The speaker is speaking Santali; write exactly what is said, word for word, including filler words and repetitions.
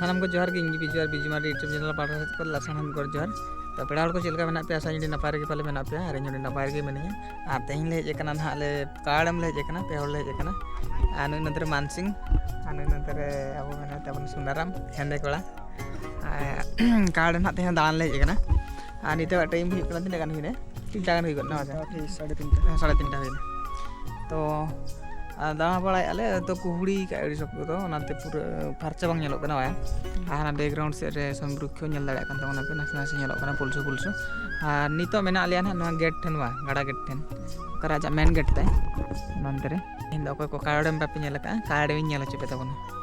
ᱥᱟᱱᱟᱢ ᱠᱚ ᱡᱚᱦᱟᱨ ᱜᱮ, ᱤᱧ ᱜᱮ ᱵᱤᱡᱩ ᱟᱨ ᱵᱤᱡᱩ ᱢᱟᱨᱰᱤ YouTube channel ᱯᱟᱦᱴᱟ ᱥᱮᱫ ᱠᱷᱚᱱ ᱞᱟᱥᱟᱲᱦᱮᱫ ᱜᱚᱰ ᱡᱚᱦᱟᱨ᱾ ᱛᱚ ᱯᱮᱲᱟ ᱦᱚᱲ ᱠᱚ ᱪᱮᱫ ᱞᱮᱠᱟ ᱢᱮᱱᱟᱜ ᱯᱮᱭᱟ? ᱟᱥᱟ ᱤᱧ ᱟᱹᱰᱤ ᱱᱟᱯᱟᱭ ᱨᱮᱜᱮ ᱯᱟᱞᱮ ᱢᱮᱱᱟᱜ ᱯᱮᱭᱟ ᱟᱨ ᱤᱧ ᱦᱚᱸ ᱟᱹᱰᱤ ᱱᱟᱯᱟᱭ ᱨᱮᱜᱮ ᱢᱤᱱᱟᱹᱧᱟ᱾ ᱟᱨ ᱛᱮᱦᱮᱧ ᱞᱮ ᱦᱮᱡ ᱟᱠᱟᱱᱟ ᱱᱟᱦᱟᱜ ᱞᱮ ᱠᱟᱲ ᱮᱢ ᱞᱮ ᱦᱮᱡ ᱟᱠᱟᱱᱟ, ᱯᱮ ᱦᱚᱲ ᱞᱮ ᱦᱮᱡ ᱟᱠᱟᱱᱟ᱾ ᱟᱨ ᱱᱩᱭ ᱱᱚᱛᱮ ᱨᱮ ᱢᱟᱱᱥᱤᱝ, ᱟᱨ ᱱᱩᱭ ᱱᱚᱛᱮ ᱨᱮ ᱟᱵᱚ ᱢᱮᱱᱟᱭ ᱛᱟᱵᱚᱱ ᱥᱩᱱᱟᱨᱟᱢ, ᱦᱮᱸᱫᱮ ᱠᱚᱲᱟ᱾ ᱟᱨ ᱠᱟᱲ ᱱᱟᱦᱟᱜ ᱛᱮᱦᱮᱧ ᱫᱟᱬᱟᱱ ᱞᱮ ᱦᱮᱡ ᱟᱠᱟᱱᱟ᱾ ᱟᱨ ᱱᱤᱛᱚᱜ ᱴᱟᱭᱤᱢ ᱦᱩᱭᱩᱜ ᱠᱟᱱᱟ, ᱛᱤᱱᱟᱹᱜ ᱜᱟᱱ ᱦᱩᱭᱱᱟ? ᱛᱤᱱᱴᱟ ᱜᱟᱱ ᱦᱩᱭ ᱜᱚᱫ ᱱᱟ ᱵᱟᱡᱟᱨ᱾ ᱴᱷᱤᱠ ᱥᱟᱲᱮ ᱛᱤᱱᱴᱟ᱾ ᱦᱮᱸ, ᱥᱟᱲᱮ ᱛᱤᱱᱴᱟ ᱦᱩᱭᱱᱟ᱾ ᱛᱚ ᱟᱨ ᱫᱟᱬᱟ ᱵᱟᱲᱟᱭᱮᱫᱼᱟ ᱞᱮ, ᱛᱚ ᱠᱩᱦᱩᱲᱤ ᱠᱟᱜ ᱟᱹᱰᱤ ᱥᱚᱠᱛᱚ ᱫᱚ, ᱚᱱᱟᱛᱮ ᱯᱩᱨᱟᱹ ᱯᱷᱟᱨᱪᱟ ᱵᱟᱝ ᱧᱮᱞᱚᱜ ᱠᱟᱱᱟ ᱵᱟᱭᱟ᱾ ᱟᱨ ᱦᱟᱱᱟ ᱵᱮᱠᱜᱨᱟᱣᱩᱱᱰ ᱥᱮᱫ ᱨᱮ ᱥᱚᱢᱨᱩᱠᱠᱷᱚ ᱧᱮᱞ ᱫᱟᱲᱮᱭᱟᱜ ᱠᱟᱱ ᱛᱟᱵᱚᱱᱟ ᱯᱮ, ᱱᱟᱥᱮ ᱱᱟᱥᱮ ᱧᱮᱞᱚᱜ ᱠᱟᱱᱟ ᱯᱩᱞᱥᱩ ᱯᱩᱞᱥᱩ᱾ ᱟᱨ ᱱᱤᱛᱚᱜ ᱢᱮᱱᱟᱜ ᱞᱮᱭᱟ ᱱᱟᱦᱟᱜ ᱱᱚᱣᱟ ᱜᱮᱴ ᱴᱷᱮᱱ, ᱱᱚᱣᱟ ᱜᱟᱰᱟ ᱜᱮᱴ ᱴᱷᱮᱱ, ᱚᱠᱟᱨᱮ ᱟᱡᱟᱜ ᱢᱮᱱ ᱜᱮᱴ ᱛᱟᱭ, ᱚᱱᱟ ᱚᱱᱛᱮ ᱨᱮ᱾ ᱛᱮᱦᱮᱧ ᱫᱚ ᱚᱠᱚᱭ ᱠᱚ ᱠᱟᱲ ᱰᱮᱢ ᱵᱟᱯᱮ ᱧᱮᱞ ᱟᱠᱟᱫᱼᱟ, ᱠᱟᱲ ᱰᱮᱢ ᱤᱧ ᱧᱮᱞ ᱦᱚᱪᱚ ᱯᱮ ᱛᱟᱵᱚᱱᱟ᱾